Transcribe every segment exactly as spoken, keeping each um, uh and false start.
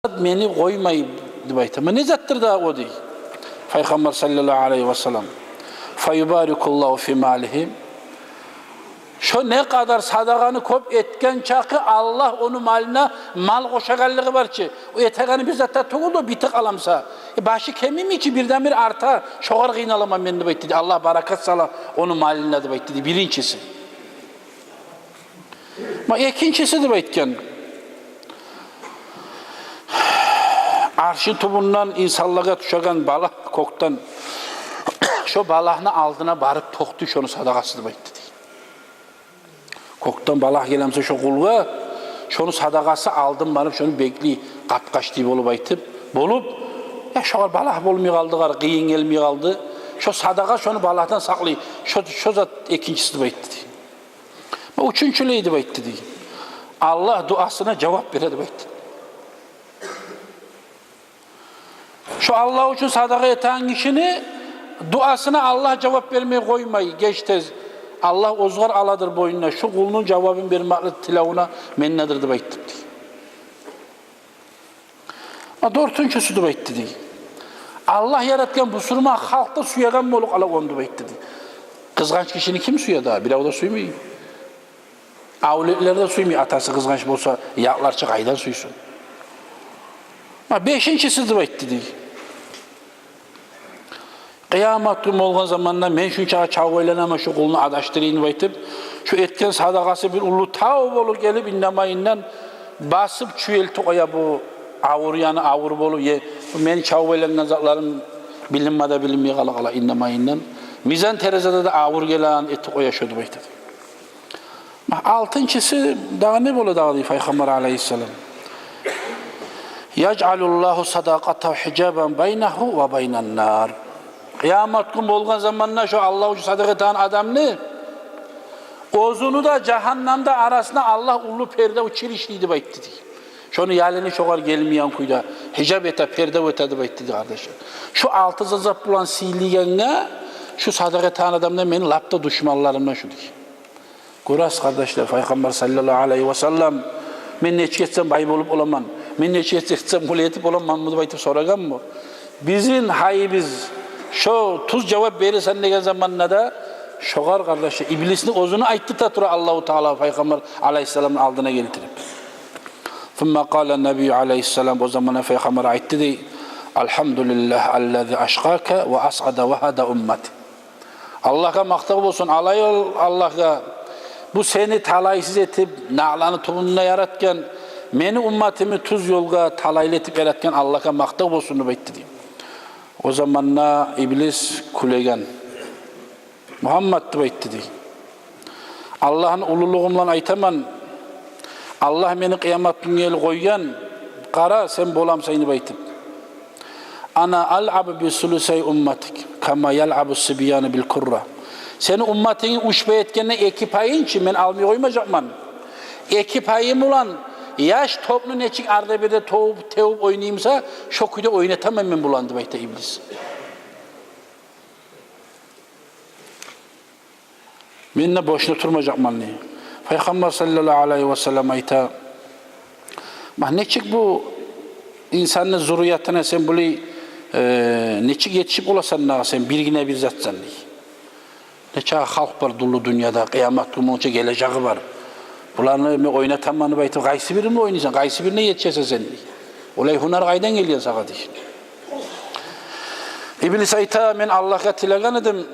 мени къоймай деп айта. Ма не затдыр дагъы о дей Пайхаммар саллаллагьу алайгьи васаллам. Фаюбарикуллагьу фи малигьим. Шо не къадар садагъаны кёп этген чакъы Аллагь ону малына мал къошагъанлыгъы бар чы. О этегени бир зат да тюгюл де, битип къаламса. Э, башы кемими чи, бирден-бир арта, шогъар къыйналаман мен деп айтды дей. Аллагь баракат сала ону малына деп айтды дей, биринчиси. Ма экинчиси деп айтгъан. Аршны тюбюнден инсанлагъа тюшеген балагь кёкден, шо балагьны алдына барып токътай шону садагъасы деп айтды дей. Кёкден балагь гелемсе шо къулгъа, шону садагъасы алдын барып, шону беклей, къапкъач дей болуп айтып, болуп, я шогъар балагь болмай къалды, къара, къыйын гелмей къалды. Шо садагъа шону балагьдан сакълай, шо, шо зат экинчиси деп айтды дей. Ма уьчюнчюлей деп айтды дей. Аллагь дуасына жавап бере деп айтды. Шо Аллагь учун садагъа этеген гишини дуасына Аллагь жавап бермей къоймай, геч-тез Аллагь оьзюгер аладыр бойнуна, шу къулну жавабын бермеклик тилевюне миннедир деп айтды дей. А дёртюнчюсю деп айтды дей. Аллагь яратгъан бусурман халкъ да сюеген болуп къала ону деп айтды дей. Къызгъанч гишини ким сюе дагъы? Бирев де сюймей. Авлетлер де сюймей, атасы къызгъанч болса, якълар чы къайдан сюйсюн? Ма бешинчиси деп айтды дей. Къыямат гюн болгъан заманда мен шунчакъы чавбайланаман шу къулну адашдырайым деп айтып, шу этген садагъасы бир уллу тав болуп гелип, иннамайындан басып чюелтип къоя бу авур яны, авур болуп, е, бу мени чавбайлангъан затларым билинме де билинмей къала, къала, иннамайындан. Мизан терезеде де авур гелеген этип къоя шу деп айтды дей. Ма алтынчысы дагъы не бола дагъы дей Пайхаммар алайгьиссалам. Яжъалуллагьу садакъатагьу хижабан байнагьу ва байнан нар. Къыямат гюн болгъан заманда шо Аллагь учун садагъа этеген адамны оьзюню де, жагьаннамны да арасына Аллагь уллу перде учур ишлей деп айтды дей. Шону ялыны шогъар гелмейген кюйде хижап эте, перде эте деп айтды дей, къардашлар. Шу алты зат булан сыйлайгъангъа шу садагъа этеген адамдан мени лап да душманларымдан шу дей. Гёресиз, къардашлар, Пайхаммар саллаллагьу алайгьи васаллам, мен нечик этсем бай болуп боламан, мен нечик этсем булай этип боламанмы деп айтып сорагъанмы? Бизин гьайыбыз шо, тюз жавап бересен деген заманда да шогъар, къардашлар, иблисни оьзюню айтдырта тура Аллагьу Таала Пайхаммар алайгьиссаламны алдына гелтирип. Сумма къала ннабийю алайгьиссалам, о заманда Пайхаммар айтды дей: «Алгьамдулиллагьи аллази ашкъака ва асъада ва гьада уммати». Аллагьгъа макътав болсун, алай ол Аллагьгъа, бу сени талайсыз этип, накъланы тюбюнде яратгъан, мени умматымны тюз ёлгъа талайлы этип яратгъан Аллагьгъа макътав болсун деп айтды дей. О заманда иблис кюлеген. «Мугьаммад, – деп айтды дей, – Аллагьны уллулугъу булан айтаман, Аллагь мени къыямат гюнге эл къойгъан, къара, сен боламысан деп айтып. Ана алъабу би сулусай умматик, кама ялъабу сибияну бил курра. Сени умматынгны уьч пай этгенде эки пайын чы мен алмай къоймажакъман. Эки пайым булан яш топну нечик арда-берде тёгюп, тёгюп ойнаймыса, шо кюйде ойнатаман мен буланы», – деп айта иблис. «Мен де бошуна турмажакъман», – дей. Пайхаммар саллаллагьу алайгьи васаллам айта: «Ма нечик бу инсанны зурриятына сен булай, э, нечик етишип боласан дагъы сен биргине бир затсан?» – дей. «Нече халкъ бар дуллу дюньяда, къыямат гюн болгъунча гележеги бар. Буланы мен ойнатаман деп айтып, къайсы бирин ойнайсан, къайсы бирине етишесен сен?» – дей. «Олай гьунар къайдан гелген сагъа?» – дей. Иблис айта: «Мен Аллагьгъа тилеген эдим,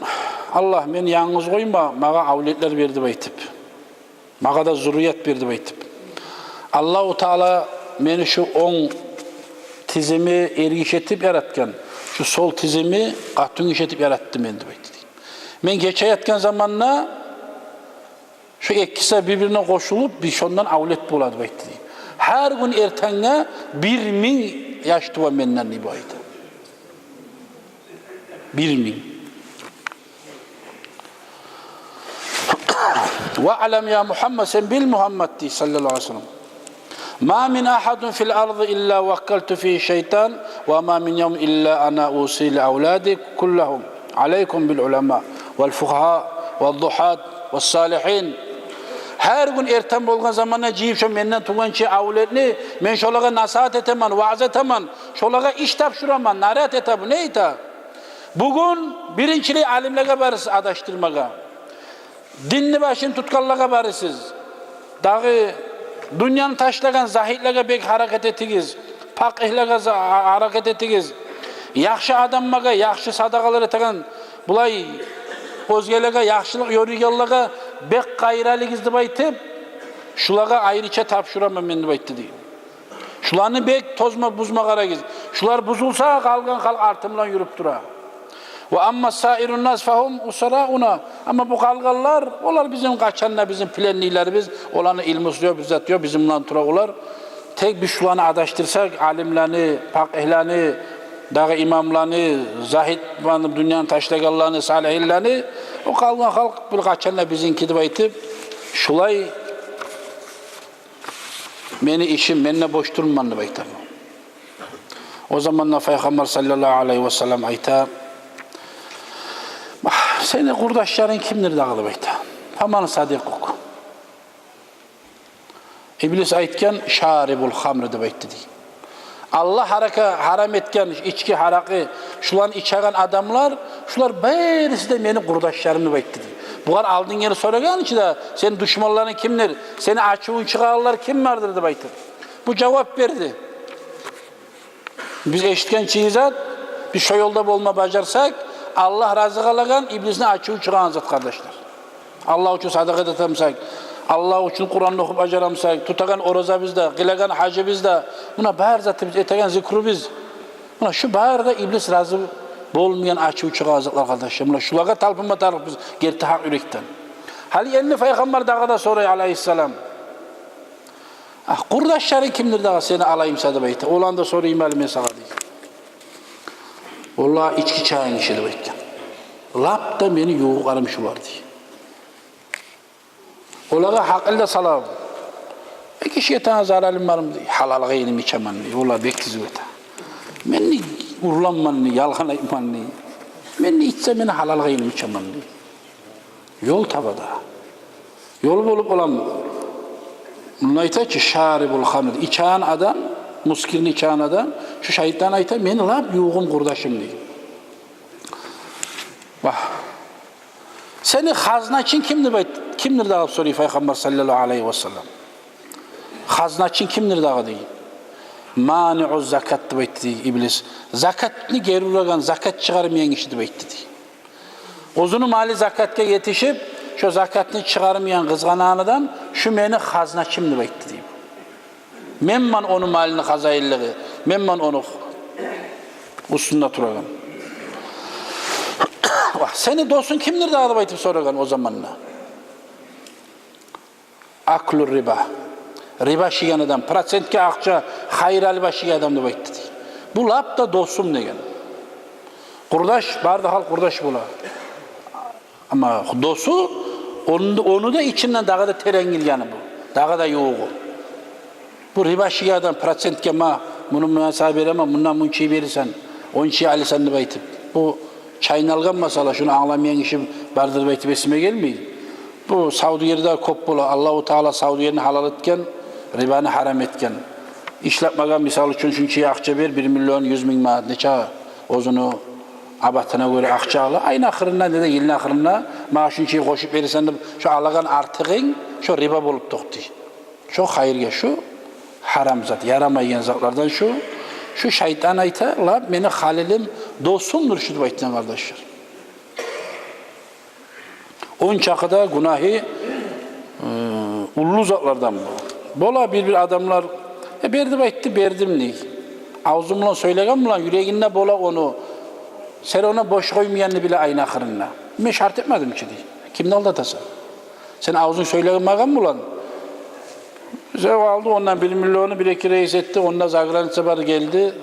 Аллагь, мени янгыз къойма, магъа авлетлер бер деп айтып, магъа да зуррият бер деп айтып. Аллагьу Таала мени шу онг тизими эргиши этип яратгъан, шу сол тизими къатынгиши этип яратды мени», – деп айтды дей. «Мен гече ятгъан заманда шу экиси бир-бирине къошулуп, бир шондан авлет болады деп айтды дей. Гьар гюн эртенге бир минг яш тува менден», – дей бу айта. Бир минг. «Ва алам я Мугьаммад, сен бил, Мугьаммад, – дей, саллаллагьу алайгьи васаллам, – ма мин агьадин фил арзи илла ваккалту фигьи шайтан, ва ма мин явмин илла ана уси ли авлади куллигьим алайкум бил улама вал фукъагьа ваз зугьад ваз салигьин». Гьар гюн эртен болгъан заманда жыйып шо менден тувгъан чи авлетни, мен шолагъа насигьат этемен, ваъза этемен, шолагъа иш тапшураман, наряд эте бу, не эте? Бугюн биринчилей алимлеге барасыз адашдырмагъа. Динни башын тутгъанлагъа барасыз. Дагъы дюньяны ташлагъан загьитлеге бек гьаракат этигиз, пакъигьлеге за-, гьаракат этигиз. Яхшы адамлагъа, яхшы садагъалар этеген, булай оьзгелеге яхшылыкъ ёрайгъанлагъа бек къайрылыгъыз деп айтып, шулагъа айрыча тапшураман мен деп айтды дей. Шуланы бек тозма, бузма къарагъыз. Шулар бузулса, къалгъан халкъ артымдан юрюп тура. Ва амма саирун нас фагьум усарауна. Амма бу къалгъанлар, олар бизин къачан да бизин пленныйлерибиз, оланы илмусу ёкъ, бир зат ёкъ, бизин булан тура олар. Тек биз шуланы адашдырсакъ, алимлени, пакъигьлени, дагъы имамланы, загьит, дюньяны ташлагъанланы, салигьинлени, о къалгъан халкъ бир къачан да бизинки деп айтып, шулай мени ишим, мен де бош турман деп айта. О заманда Пайхаммар саллаллагьу алайгьи васаллам айта: «Сени къурдашларынг кимдир дагъы?» — деп айта. «Фаман садикъук?» Иблис айтгъан: «Шарибул хамр», — деп айтды дей. Аллагь гьарака-, гьарам этген ички, гьаракъы, шуланы ичеген адамлар, шулар бариси де мени къурдашларым деп айтды дей. Бугъар алдын гелип сорагъан чы да: «Сени душманларынг кимдир? Сени ачувунг чыгъагъанлар ким бардыр?» — деп айтып. Бу жавап берди. Биз эшитген чи зат, биз шо ёлда болма бажарсакъ, Аллагь рази къалагъан, иблисни ачуву чыгъагъан зат, къардашлар. Аллагь учун садагъа этемисек, Аллагь учун Къуранны охуп бажарамысакъ, тутагъан оразабыз да, къылагъан гьажыбыз да, муна бар затыбыз, этеген зикрубуз, муна шу бары да иблис рази болмайгъан, ачуву чыгъагъан затлар, къардашлар. Муна шулагъа талпынма тарыкъбыз герти гьакъ юрекден. Гьали энни Пайхаммар дагъы да сорай, алайгьиссалам: «А къурдашларынг кимдир дагъы сени, алайым сагъа?» — деп айта. «Оланы да сорайым гьали мен сагъа», — дей. «Олар ички ичеген гиши», — деп айтгъан. «Лап да мени ювукъларым шулар», — дей. «Олагъа гьакъыл да саламан. Э, гишиге тангала заралым бармы?» — дей. «Гьалал къыйыным ичемен», — дей. «Олар бек тизив эте. Мен де урланман, де, ялгъан айтман, де. Мен де ичсем, мен гьалал къыйыным ичемен», — дей. Ёл таба да. Ёл болуп олам. Мунда айта чы, шарибул хамр, ичеген адам, мускирни ичеген адам, шу шайтан айта: «Мени лап ювугъум къурдашым», — дей. Вагь. «Сени хазначынг кимдир?» — деп айт-, «Кимдир дагъы?» — деп сорай Пайхаммар саллаллагьу алайгьи васаллам. «Хазначынг кимдир дагъы?» — дей. «Маниъу закат», — деп айтды дей иблис. «Закатны гери урагъан, закат чыгъармайгъан гиши», — деп айтды дей. Оьзюню малы закатгъа етишип, шо закатны чыгъармайгъан, къызгъанагъан адам, шу мени хазначым деп айтды дей. Менмен ону малыны хозяинлиги, менмен ону уьстюнде турагъан. Вагь, сени досунг кимдир дагъы деп айтып сорагъан о заманда. Аклу риба. Риба жеген адам, процентге акъча, хайыр алып жеген адам деп айтды дей. Бу лап да досум деген. Къурдаш, бары да халкъ къурдаш бола. Амма досу, ону, ону да ичинден дагъы да терен гиргени бу. Дагъы да ювугъу. Бу риба жеген адам процентге: «Ма, муну мен сагъа беремен, мундан мунча бересен, онча аласан», — деп айтып. Бу чайналгъан масъала, шуну англамайгъан гиши бардыр деп айтып эсиме гелмей. Бу Саудийлерде кёп бола. Аллагьу Таала Саудийлени гьалал этген, рибаны гьарам этген. Ишлетмеге, мисал учун, шунча акъча бер, бир миллион юз минг манат, нече оьзюню абатына гёре акъча ала. Айны ахырында, неде йылны ахырында, «Магъа шунча къошуп бересен», — деп, шо алагъан артыгъынг, шо риба болуп токътай. Шо хайыргъа, шу гьарам зат, ярамайгъан затлардан шу. Шу шайтан айта: «Лап мени халилим, досумдур шу», — деп айтгъан, къардашлар. Ончакъы да гюнагьы, э, уллу затлардан бу. Бола бир-бир адамлар: «Э, бер деп айтды, бердим», — дей. Авзу булан сёйлеген булан, юрегинде бола ону, сен ону бош къоймайгъанны биле айны ахырында. «Мен шарт этмедим чи», — дей. Кимни алдатасан? Сен авзунг сёйлеген магъан булан. Сен алды ондан бир миллиону, бир-эки рейс этди, онда заграница бар, гелди.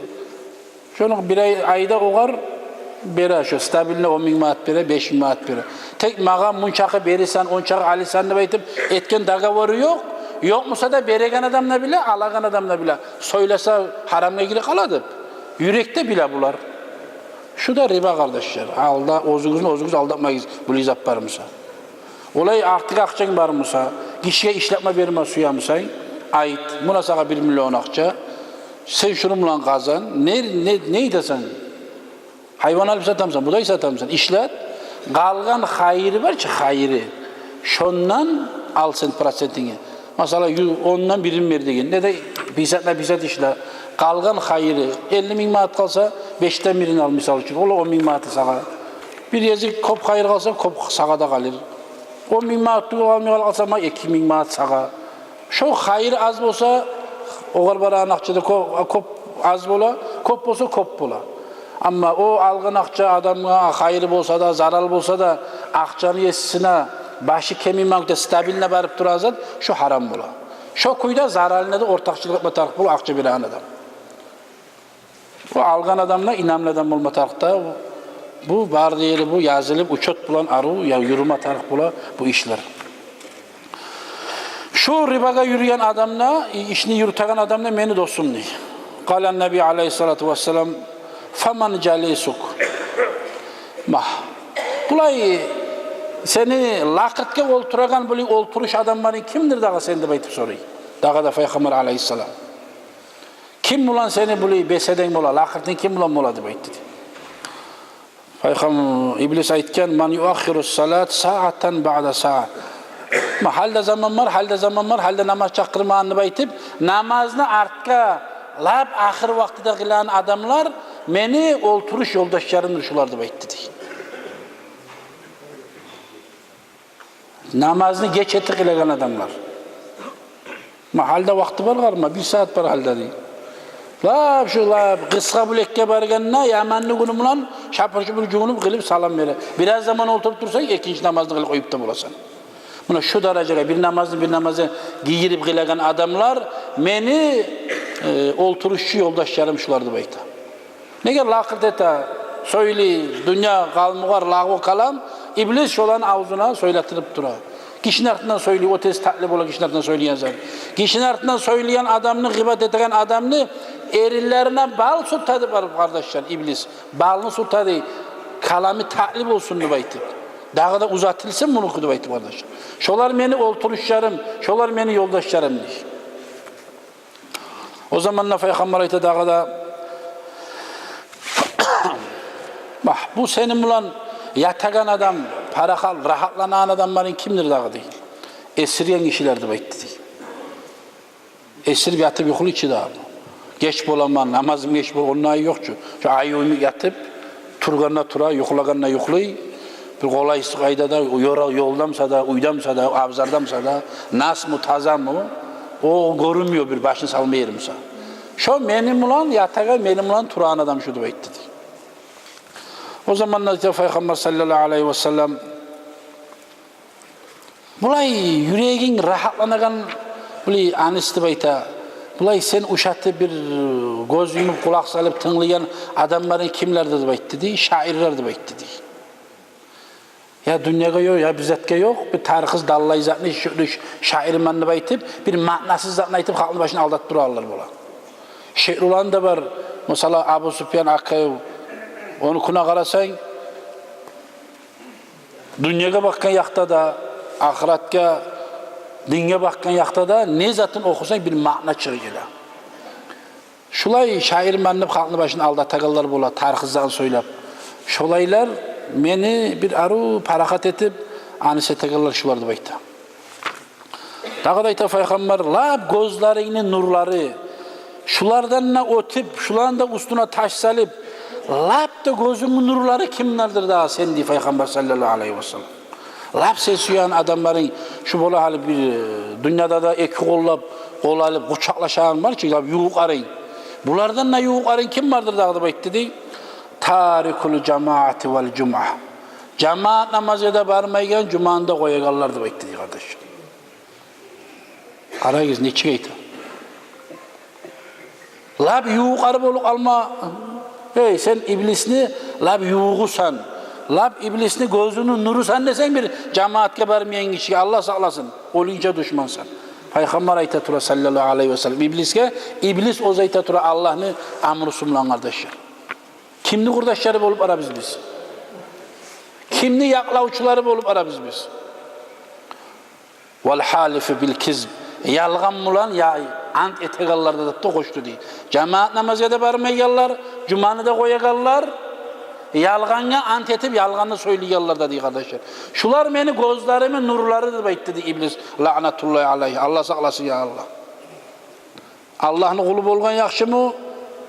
Шону бир ай, айда огъар бере, шо стабильно он минг манат бере, беш минг манат бере. Тек «Магъа мунчакъы бересен, ончакъы аласан», — деп айтып этген договору ёкъ. Ёкъ буса да, береген адам да биле, алагъан адам да биле. Сёйлесе, гьарамгъа гирип къала деп. Юрекде биле булар. Шу да риба, къардашлар. Алда, оьзюгюзню оьзюгюз алдатмагъыз, булай зат бар буса. Олай артыкъ акъчанг бар буса, Гишиге ишлетме берме сюемисен, айт, муна сагъа бир миллион акъча, сен шуну булан къазан, не, не, не этесен? Гьайван алып сатамысан, будай сатамысан, ишлет. Къалгъан хайыры бар чы, хайыры. Шондан ал сен процентинги. Масала, ю-, ондан бирин бер деген. Не де пятьдесят на пятьдесят ишле. Къалгъан хайыры, элли минг манат къалса, бешден бирин ал, мисал учун. Ол он минг манаты сагъа. Бир гезик кёп хайыр къалса, кёп сагъа да къалыр. Он минг манат тюгюл алмай къалса, ма, эки минг манат сагъа. Шо хайыр аз болса, огъар барагъан акъча да кё-, кёп, аз бола, кёп болса, кёп бола. Амма о алгъан акъча адамгъа хайыр болса да, зарал болса да, акъчаны есисине башы кемимейген кюйде стабильно барып турагъан зат, шо гьарам бола. Шо кюйде заралына да ортакъчылыкъ этме тарыкъ бола акъча береген адам. Бу алгъан адам да инамлы адам болма тарыкъ да, бу бары да ери бу язылып, учёт булан арив, я, юрюме тарыкъ бола бу ишлер. Шу рибагъа юрюйген адам да, и-, ишни юрютеген адам да мени досум дей. Къала Наби алайгьиссалату вассалам: «Фаман жалисук?» Магь, булай сени лакъыртгъа олтурагъан, булай олтуруш адамларынг кимдир дагъы сени деп айтып сорай. Дагъы да Пайхаммар алайгьиссалам. Ким булан сени булай беседенг бола, лакъыртынг ким булан бола деп айтды дей. Пайхам-, Иблис айтгъан: «Ман юаххирус салат саатан баъда саа». Ма, гьали де заман бар, гьали де заман бар, гьали де намаз чакъырмагъан деп айтып, намазны артгъа, лап ахыр вакътиде къылагъан адамлар мени олтуруш ёлдашларымдыр шулар деп айтды дей. Намазны геч этип къылагъан адамлар. Ма, гьали де вакъти бар, къарама, бир саат бар гьали де дей. Лап шу, лап къысгъа бёлекге баргъанда, яманны гюню булан шапыр-шупур жувунуп, къылып салам бере. Бираз заман олтуруп турсанг, экинчи намазны къылып къоюп да боласан. Муна шу даражагъа, бир намазны бир намазгъа гийирип къылагъан адамлар мени, э, олтурушчу ёлдашларым шулар деп айта. Неге лакъырт эте, сёйлей, дюнья къалмагъар, лагъу калам, иблис шоланы авзуна сёйлетдирип тура. Гишини артындан сёйлей, о тез татли бола гишини артындан сёйлейген зат. Гишини артындан сёйлейген адамны, гъыйбат этеген адамны эринлерине бал сюрте деп бар, къардашлар, иблис. Балны сюрте дей, каламы татли болсун деп айтып. Дагъы да узатылсын мунуки деп айтып, къардашлар. Шолар мени олтурушларым, шолар мени ёлдашларым дей. О заманда Пайхаммар айта дагъы да: «Магь, бу сени булан ятагъан адам, парахат, рагьатланагъан адамларынг кимдир дагъы?» – дей. «Эсирген гишилер», – деп айтды дей. Эсирип ятып юхлай чы дагъы. Геч боламан, намазым геч бола, онда айып ёкъ чу. Шу айып ятып, тургъанда тура, юхлагъанда юхлай. Бир къолайсыз къайдада, ёра-, ёлдамса да, уьйдемсе де, абзардамса да, насмы, тазамы, о гёрюнмей бир башын салма ерим буса. Шо мени булан ятагъан, мени булан турагъан адам шу деп айтды дей. О заманда айта Пайхаммар саллаллагьу алайгьи васаллам: «Булай юрегинг рагьатланагъан, булай анис деп айта, булай сен ушатып бир гёз юмуп, къулакъ салып тынглайгъан адамларынг кимлердир?» – деп айтды дей. «Шаирлер», – деп айтды дей. «Я дюньягъа ёкъ, я бир затгъа ёкъ, бир тарыкъсыз даллай затны, шу, шу шаирман деп айтып, бир маънасыз затны айтып, халкъны башын алдатып турагъанлар бола». Шиъруланы да бар, масала, Абусупиян Акаев, онукуна къарасанг, дюньягъа бакъгъан якъда да, ахыратгъа, динге бакъгъан якъда да не затын охусанг, бир маъна чыгъып геле. Шулай шаирман деп халкъны башын алдатагъанлар бола, тарыкъсыз затын сёйлеп. Шолайлар мени бир арив парахат этип, анис этегенлер шулар деп айта. Дагъы да айта Пайхаммар: «Лап гёзлерингни нурлары, шулардан да оьтюп, шуланы да уьстюне таш салып, лап да гёзюнгню нурлары кимлердир дагъы сен?» – дей Пайхаммар саллаллагьу алайгьи васаллам. «Лап сен сюеген адамларынг, шу бола гьали бир, э, дюньяда да эки къоллап, къол алып, къучакълашагъан бар чы, лап ювукъларынг. Булардан да ювукъларынг ким бардыр дагъы?» – деп айтды дей. «Тарикул жамаати вал жумуа. Жамаат намазгъа да бармайгъан, жуманы да къоягъанлар», – деп айтды дей, къардаш. Къарагъыз, нечик айта. Лап ювукълары болуп къалма. Эй, сен иблисни лап ювугъусан, лап иблисни гёзюню нурусан десенг бир жамаатгъа бармайгъан гишиге, Аллагь сакъласын, оьлюнче душмансан. Пайхаммар айта тура, саллаллагьу алайгьи васаллам, иблисге, иблис оьзю айта тура Аллагьны амрусу булан, къардашлар. Кимни къурдашлары болуп барабыз биз? Кимни якълавчулары болуп барабыз биз? Вал халифу бил кизб. Ялгъан булан я ант этегенлер де, деп де къошду дей. Жамаат намазгъа да бармайгъанлар, жуманы да къоягъанлар, ялгъангъа ант этип, ялгъанны сёйлейгенлер де дей, къардашлар. Шулар мени гёзлеримни нурлары деп айтды дей иблис, лаънатуллагьи алайгьи. Аллагь сакъласын, я Аллагь. Аллагьны къулу болгъан яхшымы,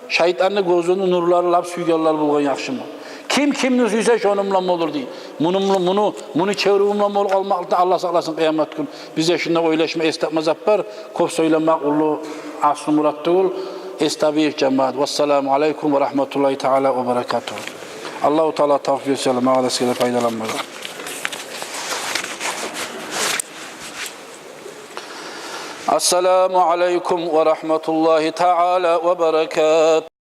шайтанны гёзюню нурларын лап сюйгенлер болгъан яхшымы? Ким кимни сюйсе, шону булан болур дей. Муну, муну, муну, муну чеврювю булан болуп къалмакълыкъдан Аллагь сакъласын къыямат гюн. Бизге шунда ойлашма, эс тапма зат бар. Кёп сёйлемек уллу аслу мурат тюгюл. Эс табайыкъ, жамаат. Вассаламу алайкум ва рагьматуллагьи таала ва баракатугь. Аллагьу таала тавфикъ берсин магъа да, сизге де пайдаланмагъа. Ассаламу алайкум ва рагьматуллагьи таала ва баракатугь.